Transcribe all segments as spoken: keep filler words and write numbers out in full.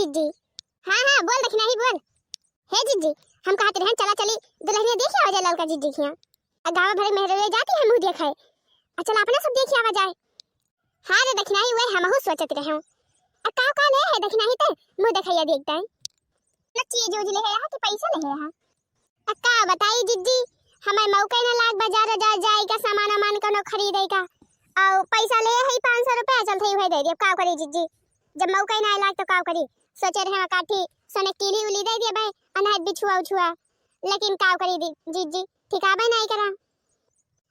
जिज्जी। हाँ, हाँ, बोल दखिनाही, बोल। हे जिज्जी, हम कहत रहन, चला चली दुलहिनिया देखि आवा जाए ललका जिज्जी खिया। आ गाँव भरे मेहरवे जाती है मुँह देखे। आ चला अपना सब देखि आवा जाए। हाँ रे दखिनाही, वह हमहू सोचत रहे। आ का का ले है दखिनाही ते? मुँह देखइया देखता है। न चीज उज ले है यहाँ कि पैसा ले है यहाँ? आ का बताई जिज्जी, हमार मौका न लाग बाजार उजार जाए का, सामान वामान कौनो खरीदे का। और पैसा ले है पाँच सौ रुपया, चलते ही वही दे दी। अब का करी जिज्जी, जब मौका ही ना लाग तो का करी? सोचे रहे काठी सने कीली उली दे दिए भाई, अनहद बिछुआ उछुआ, लेकिन का करी दी जिज्जी, ठिकाबे नहीं करा।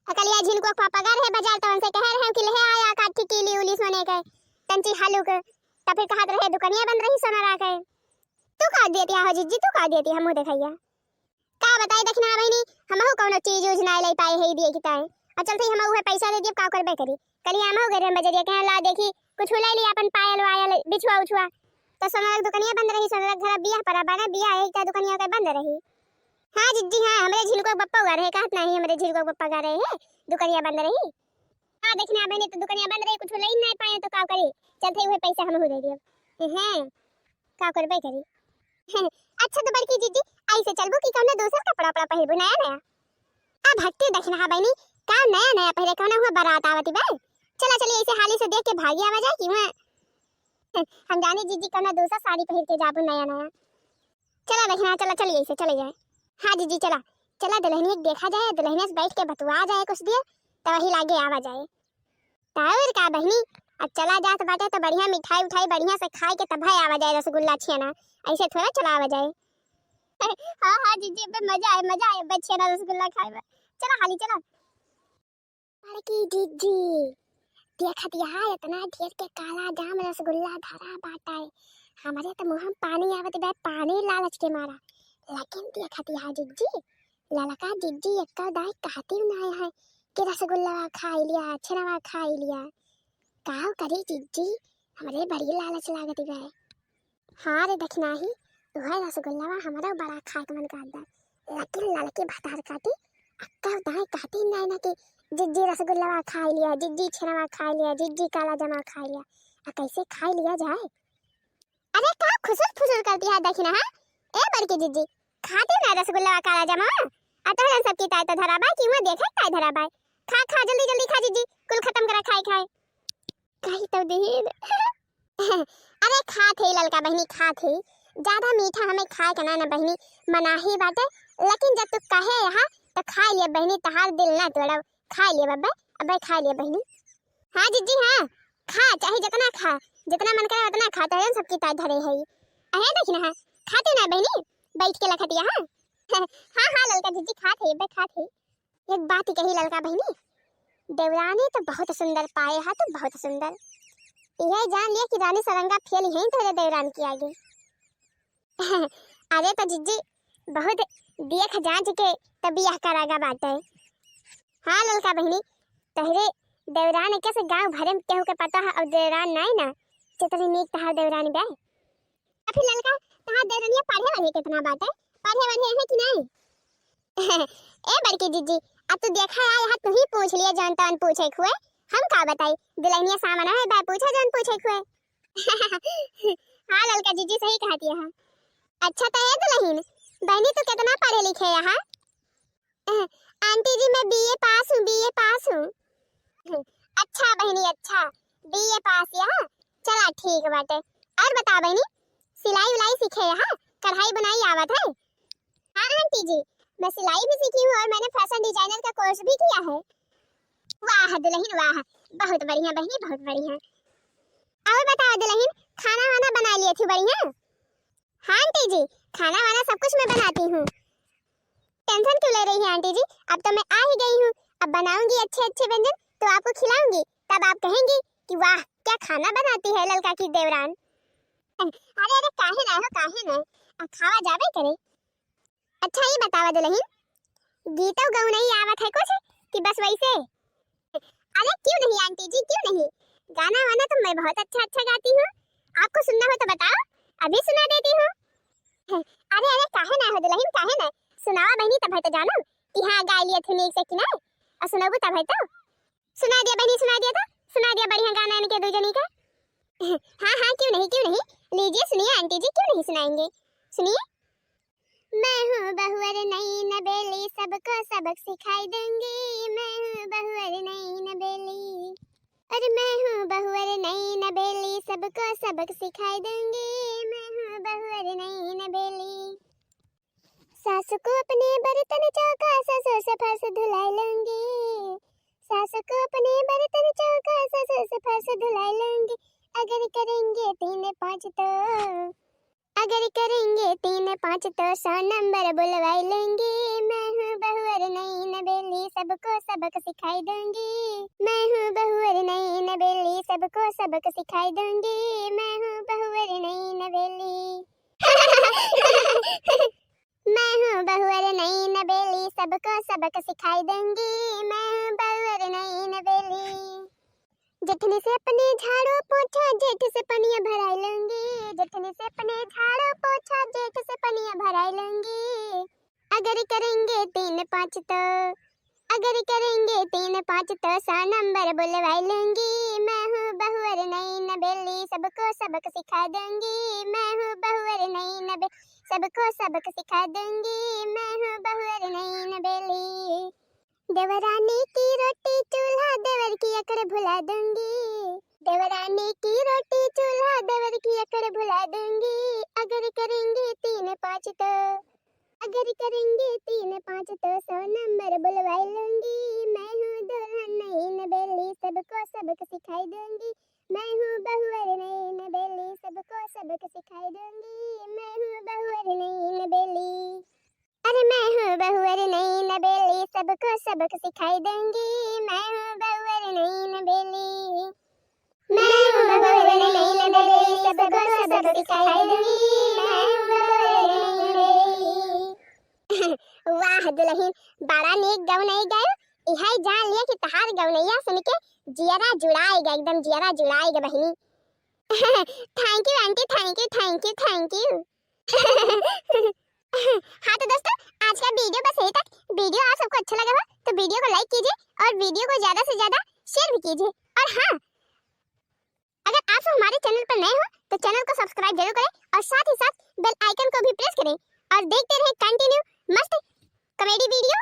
अकलिया झिनको के पापा गए रहे बाजार, तो उनसे कहे रहे कि ले आया काठी कीली उली सोने के, तंची हालू के। तब फिर कहत रहे दुकनिया बंद रही सोनारा के। तू का देती हो जिज्जी, तू का देती है मुँह देखइया? का बताई दखिना बहिनी, हमहू कौनो चीज उज ना ले पाए है दिए की ताए। आ चलते ही हम उहे पैसा दे दिए, का करबे करी। कलिया हमहू गए रहे बजरिया, कहे ला देखी कुछ ले ली अपन पायल वायल बिछुआ उछुआ। तो सोनारा के दुकनिया बंद रही, सोनारा के घर बियाह परा बना बियाह है, तो दुकनिया के बंद रही। हाँ जिज्जी, हाँ, हमरे झिनको के बप्पा उगा रहे, कहत नहीं, हमरे झिनको के बप्पा उगा रहे हैं, दुकनिया बंद रही। हाँ, देखना बहनी, तो दुकनिया बंद रही, कुछ ले नहीं पाए, तो का करी? चलते हुए पैसा हमहू दे दियो। हैं, का करबे करी? अच्छा, तो बड़की जिज्जी, ऐसे चलबू कि कौनो दूसर कपड़ा उपड़ा पहिरबू नया नया? अब हट्टी देखना है बहनी, का नया नया पहिरे, कौनो हुआ बारात आवती बा? चला चली, ऐसे हाली से देख के भागी आवा जाए कि हुआ। हम जानी जिज्जी कौनो दूसर साड़ी पहिर के जाबू नया नया। चला बहिना, चला, चली ऐसे चले जाए। हाँ जिज्जी, चला, चला दुलहिनिया के देखा जाए, दुलहिनिया से बैठ के बतुआ जाए कुछ देर, तो वही लागे आवा जाए। तो और का बहिनी, अब चला जात बाटे तो बढ़िया मिठाई उठाई बढ़िया से खाए के तब आवा जाए, रसगुल्ला छेना, ऐसे थोड़ा चला आवा जाए। हाँ हाँ जिज्जी, अबे मजा आए, मजा आए, अबे छेना रसगुल्ला खाए बा। चला हाली चला। बड़की जिज्जी, देखत यहाँ इतना ढेर के काला जाम रसगुल्ला धरा बाटे। हमरे तो मुँह में पानी आवत बा, पानी लालच के मारा। लेकिन देखत यहाँ जिज्जी, ललका जिज्जी एक्का दाई कहती ना है कि रसगुल्ला खाई लिया, छेनवा खाई लिया। काव करी जिज्जी, हमरे बड़ी लालच लागत बा। हाँ रे दखिनाही, उहे रसगुल्लावा हमरो बड़ा खाए के मन करत बा। लेकिन ललकी भतार काटी, अक्का दाई कहती नहीं ना कि जिज्जी रसगुल्लावा खाई लिया, जिज्जी छेनवा खाई लिया, जिज्जी काला जमा खाई लिया। आ कैसे खाई लिया जाए? अरे का खुसुर फुसुर करती है दखिना, हाँ? ए बड़की जिज्जी, खाती ना रसगुल्लावा काला जमा? आ तोहरन सबकी ताई तो धरा बा कि हुआ देखे ताई धरा बा। खा खा जल्दी जल्दी खा जिज्जी, कुल खत्म करा खाए खाए। कही तो दीन। अरे खात है ललका बहिनी, खात है। ज्यादा मीठा हमें खाए के ना ना बहिनी, मनाही बाटे। लेकिन जब तू कहे यहाँ तो खा लिए बहिनी, तहार दिल ना तोड़ब, खा लिए बब्बे, अबे खा लिए बहिनी। हाँ जिज्जी हाँ, खा चाहे जितना खा, जितना मन करे उतना खा, तोहरन सबकी ताई धरे है। अहे देखी ना, खाते ना बहिनी, बैठ के लखतिया हाँ। हाँ हाँ ललका जिज्जी खात है, अबे खात है। एक बात ही कही ललका बहिनी, देवरानी तो बहुत सुंदर पाए हा, तो बहुत सुंदर। यह जान लिया कि रानी सरंगा फेल ही तोहरे देवरान की आगे। अरे तो जिज्जी, बहुत देख जांच के तब बियाह करागा बाटे। हाँ ललका बहिनी, तोहरे देवरान के से गांव भरे में केहू के पता है, और देवरान नहीं ना, जितनी नीक तहार देवरानी बे। आ फिर ललका, तहार देवरनिया पढ़े वढ़े कितना बाटे? पढ़े वढ़े है कि नहीं? ए बड़की जिज्जी, अब तू देखा है, यहाँ तू ही पूछ लिया, जौन तौन पूछे खुए। हम का बताई, दुलहिनिया सामने है, बे पूछा जौन पूछे खुए। हाँ ललका जिज्जी सही कहती है। अच्छा तो ए दुलहिन, बहनी तू कितना पढ़े लिखे यहाँ? आंटी जी, मैं बीए पास हूँ, बीए पास हूँ। अच्छा बहिनी, अच्छा, बीए पास या? चला ठीक बाटे। और बता बहिनी, सिलाई उलाई सीखे या? कढ़ाई बुनाई आवत है? हाँ आंटी जी, मैं सिलाई भी सीखी हूँ और मैंने फैशन डिजाइनर का कोर्स भी किया है। वाह दुलहिन वाह, बहुत बढ़िया बहिनी, बहुत बढ़िया। और बताओ दुलहिन, खाना वाना बना लिए थी बढ़िया? हाँ आंटी जी, खाना वाना सब कुछ मैं बनाती हूँ। टेंशन क्यों ले रही हैं आंटी जी, अब तो मैं आ ही गई हूँ, अब बनाऊंगी अच्छे अच्छे व्यंजन तो आपको खिलाऊंगी, तब आप कहेंगी कि वाह क्या खाना बनाती है ललका की देवरान। अरे अरे काहे ना हो, काहे ना, अब खावा जाबे करे। अच्छा ये बतावा दुलहिन, गीतो गौनई आवत है कुछ कि बस वैसे? अरे क्यों नहीं आंटी जी, क्यों नहीं, गाना वाना तो मैं बहुत अच्छा अच्छा गाती हूँ, आपको सुनना हो तो बताओ, अभी सुना देती हूँ। अरे अरे काहे ना हो दुलहिन, काहे ना, सुनावा बहिनी तब है तो जानो कि हाँ गा लिया थी नीक से कि ना, और सुनाबू तब है तो। सुना दिया बहिनी, सुना दिया तो, सुना दिया बढ़िया गाना इनके दो जनी का। हाँ हाँ क्यों नहीं, क्यों नहीं, लीजिए सुनिए, आंटी जी क्यों नहीं सुनाएंगे, सुनिए। मैं हूँ बहुअर नई नबेली, सबको सबक सिखाई दूंगी। मैं हूँ बहुअर नई नबेली, अरे मैं हूँ बहुअर नई नबेली, सबको सबक सिखाई दूंगी। मैं हूँ बहुअर नई नबेली। सासू को अपने बर्तन चौका, ससुर से फर्श धुलाई लूंगी। सासू को अपने बर्तन चौका, ससुर से फर्श धुलाई लूंगी। अगर करेंगे तीन पाँच तो, अगर करेंगे तीन पाँच तो सौ नंबर बुलवाई लूंगी। मैं हूँ बहुअर नई नबेली, सबको सबक सिखाई दूंगी। मैं हूँ बहुअर नई नबेली, सबको सबक सिखाई दूंगी। मैं हूँ बहुअर नई नबेली। मैं हूँ बहुअर नई नबेली, सबको सबक सिखाई दूंगी। मैं हूँ बहुअर नई नबेली। जेठनी से अपने झाड़ू पोछा, जेठ से पनिया भराई लूंगी। जेठनी से अपने झाड़ू पोछा, जेठ से पनिया भराई लूंगी। अगर करेंगे तीन पाँच तो, अगर करेंगे तीन पाँच तो सौ नंबर बुलवाई लूंगी। मैं हूँ बहुअर नई नबेली, सबको सबक सिखा दूंगी। मैं हूँ बहुअर नई नबे, सबको सबक सिखा दूंगी। मैं हूँ बहुअर नई नबेली। देवरानी की रोटी चूल्हा, देवर की अकड़ भुला दूंगी। देवरानी की रोटी चूल्हा, देवर की अकड़ भुला दूंगी। अगर करेंगे तीन पाँच तो, अगर करेंगे तीन पाँच तो सौ नंबर बुलवाई लूंगी। मैं हूँ दुल्हन नई नबेली, सबको सबक सिखाई दूंगी। मैं हूँ बहुअर नई नबेली, सबको सबक सिखाई दूंगी। मैं हूँ बहुअर नई नबेली, अरे मैं हूँ बहुअर नई नबेली, सबको सबक सिखाई दूंगी। मैं हूँ बहुअर नई नबेली, मैं हूँ बहुअर नई नबेली, सबको सबक सिखाई दूंगी। मैं हूँ बहुअर नई नबेली। वाह दुलहिन, बड़ा नीक गवनई गायो। इहाई जान लिया कि तहार गवनैया सुन के जियरा जुड़ाएगा, एकदम जियरा जुड़ाएगा बहिनी। Thank you aunty, thank you, thank you, thank you। हाँ तो दोस्तों, आज का video बस यहीं तक। Video आप सबको अच्छा लगा हो तो video को like कीजिए और video को ज्यादा से ज्यादा share भी कीजिए। और हाँ, अगर आप सब हमारे channel पर नए हो तो channel को subscribe जरूर करें और साथ ही साथ bell icon को भी press करें और देखते रहें continue मस्त comedy video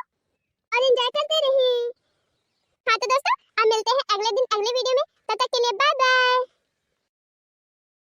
और enjoy करते रहें। हाँ तो दोस्तों, अब मिलते हैं अगले दिन अगले video में, तब तक के लिए bye bye।